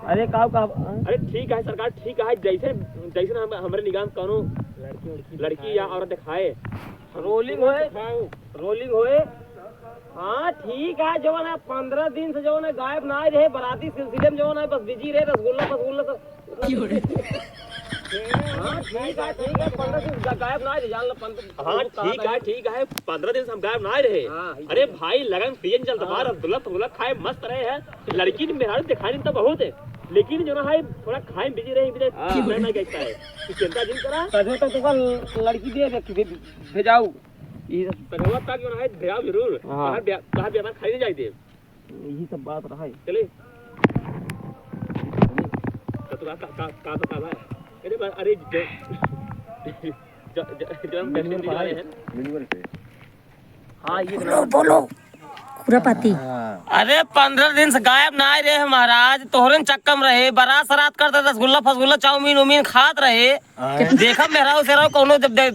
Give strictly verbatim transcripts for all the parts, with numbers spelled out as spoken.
अरे का, का? अरे ठीक है सरकार, ठीक है, जैसे, जैसे हम, हमरे निगाह में कौनो लड़की, लड़की या औरत दिखाए, हम rolling होए, दिखाओ। Rolling होए। हाँ ठीक है, जौन है पन्द्रह दिन से जौन है गायब ना रहे, बराती सिलसिले में जौन है बस busy रहे, रसगुल्ला फसगुल्ला सब। हाँ ठीक है, ठीक है, पन्द्रह दिन गा-, गायब ना रहे, जान लो, पन्द्रह हाँ ठीक है, ठीक है, पन्द्रह दिन से हम गायब ना रहे। हाँ, अरे भाई, लगन season चलता बा, हाँ। रसगुल्ला फसगुल्ला खाए मस्त रहे हैं। लड़की ने मेहरारू दिखाई नहीं तो बहुत है, लेकिन जो ना है थोड़ा खाए में busy रहे, busy रहे, हाँ। मैं नहीं कहता है। तू चिंता जिन करा। तबे तो तुका लड़की दे, दे, दे, भेजाऊ। ये तगवा तक जो ना है भेजाऊ जरूर। हाँ। बाहर ब्या-, बाहर व्यापार खाई नहीं जाए दे। यही सब बात रहा है। चले। तो तू का, का, का, का बता रहा है? अरे बा-, अरे ज-, ज-, ज-, जब हम मिनिमम कश्मीर जा रहे हैं। मिनिमम पे। हाँ, ये बोलो, बोलो। खुरापाती। अरे, पन्द्रह दिन से गायब ना रहे महाराज, तोहरे चक्कर में रहे, बारात सरात करते, रसगुल्ला फसगुल्ला, चाउमीन उमीन खात रहे। आए। देखा मेहरारू सेहरारू कौनो जब दे।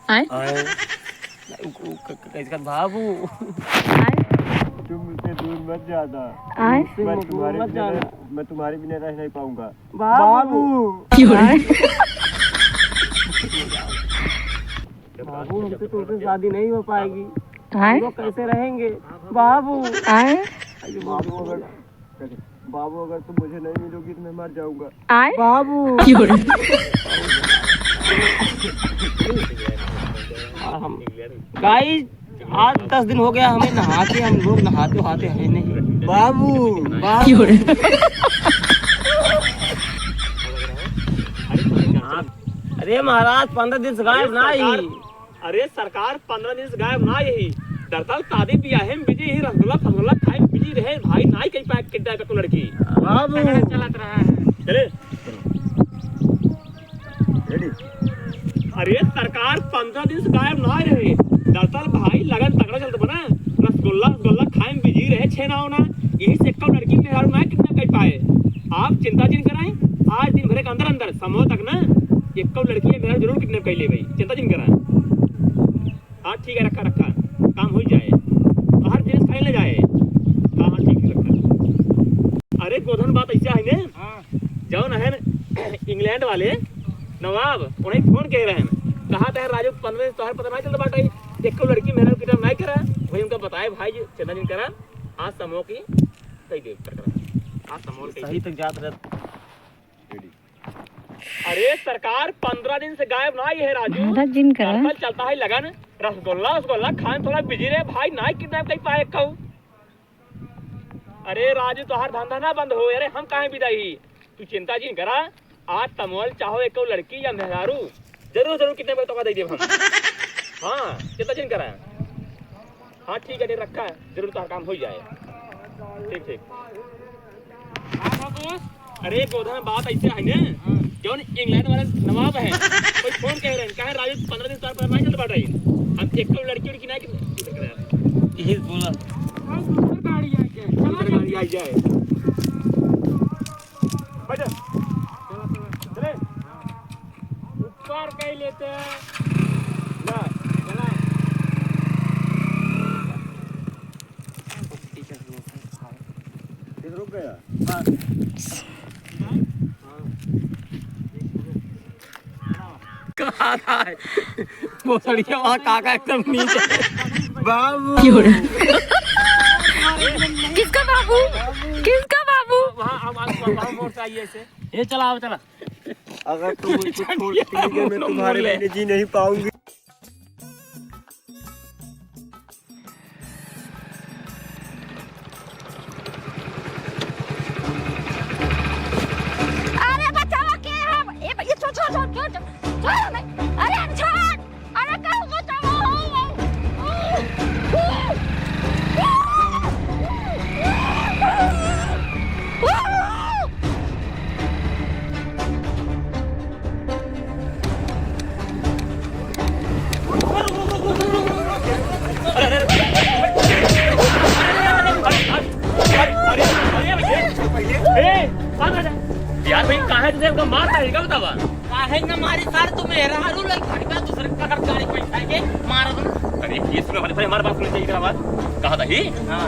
आए? आए। उ, उ, क-, क-, कैसे कहत, बाबू। आए? तुम मुझसे दूर मत जाना। आए? मैं तुम्हारे मत बिना जाना। रह, मैं तुम्हारे बिना रह नहीं पाऊंगा। बाबू। बाबू। आए? बाबू, हमसे तुमसे शादी नहीं हो पाएगी। आए? हम लोग कैसे रहेंगे? बाबू। आए? अरे बाबू, अगर, बाबू, अगर तुम मुझे नहीं मिलोगी तो मैं मर जाऊंगा। आए? बाबू। क्यों रे? और हम, guys, आठ दस दिन हो गया हमें नहाते, हम लोग नहाते वहाते हैं नहीं। बाबू, बाबू। क्यों रे? अरे महाराज, पन्द्रह दिन से गायब अरे ना ही। सरकार, अरे सरकार, पन्द्रह दिन से गायब ना यही। दरअसल शादी बियाहे में busy ही, रसगुल्ला फसगुल्ला खाए में busy रहे, भाई नाई कही पाए कितना को लड़की। बाबू। चलत रहा है। चले। Ready? अरे सरकार, पन्द्रह दिन से गायब ना रहे। दरअसल भाई लगन तगड़ा चलत बना, रसगुल्ला रसगुल्ला खाए में busy रहे, छेना होना, यही से एक्को लड़की मेहरारू ना kidnap कर पाए। आप चिंता जिन कराएं, आज दिन भर के अंदर अंदर समूह तक ना एक्को लड़की या मेहरारू जरूर kidnap कर ले भाई, चिंता जिन कराएं। हाँ ठीक है, रखा रखा, काम हो जाए, बाहर देश खाए ले जाए। हाँ हाँ ठीक है, रखा। अरे गोधन, बात ऐसा है ने, हाँ। जौन है न, इंग्लैंड वाले नवाब उन्हें फोन कह रहे हैं, कहा था राजू पन्द्रह दिन तोहर पता नहीं चलता बाटे, एक लड़की मेहरारू kidnap नहीं करा, वही उनका बताए भाई जी, चिंता नहीं करा, आज समूह की कही देव कर करा, आज समूह की सही तक जात रहे। अरे सरकार, पन्द्रह दिन से गायब ना ही है राजू। धंधा जिन करा। दरअसल चलता है लगन, रसगुल्ला, रसगुल्ला खान थोड़ा busy रहे भाई, ना kidnap कर पाए कहू। अरे राजू, तोहार धंधा ना बंद हो, अरे हम काहे बिदाई? तू चिंता जिन करा, आज तमोल चाहो एको लड़की या मेहरारू, जरूर, जरूर kidnap कर तोका दे देब हम। हाँ, चिंता जिन करा। हाँ, ठीक है, रखा, जरूर तोहार काम हो जाए। ठीक, ठीक। हाँ, बाबू। अरे, गोधा में बात ऐसे है ने, हाँ। जौन इंग्लैंड वाला नवाब है, कोई फोन कह रहे हैं, कहे, "राजू, पन्द्रह दिन तोहार पता नहीं चलता बाटे। हम एक तो लड़की उड़की नहीं कि-" यही बोला। हाँ, दूसर गाड़ी आ जाए। दूसर गाड़ी आ जाए। बैठ। चले। ऊपर कह लेते हैं। ना, चला। ये रुक गया। हाँ। कहाँ था? वो सड़िया वहाँ काका एकदम नीचे। बाबू। क्यों रे? किसका बाबू? किसका बाबू? वहाँ, वहाँ, वहाँ, वहाँ मोड़ से आइए ऐसे। ये चला, आओ, चला। अगर तुम मुझको छोड़ के गए, मैं तुम्हारे बिना जी नहीं पाऊंगी। अरे बचाओ, के है? ए, ये छोड़, छोड़, छोड़, छोड़, छोड़, छोड़, नहीं। अरे छोड़, अरे का बचाओ। यार भाई, काहे तुझे हमका मार रहा है, का बतावा? काहे न मारी सार, तू मेहरारू लइका का दूसरे का घर गाड़ी पे बैठा के मार दो। अरे, ये सुनो, हमारे, हमारे बात सुननी चाहिए, इधर आवाज। कहा था ही? हाँ।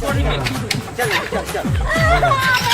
चल, चल, चल।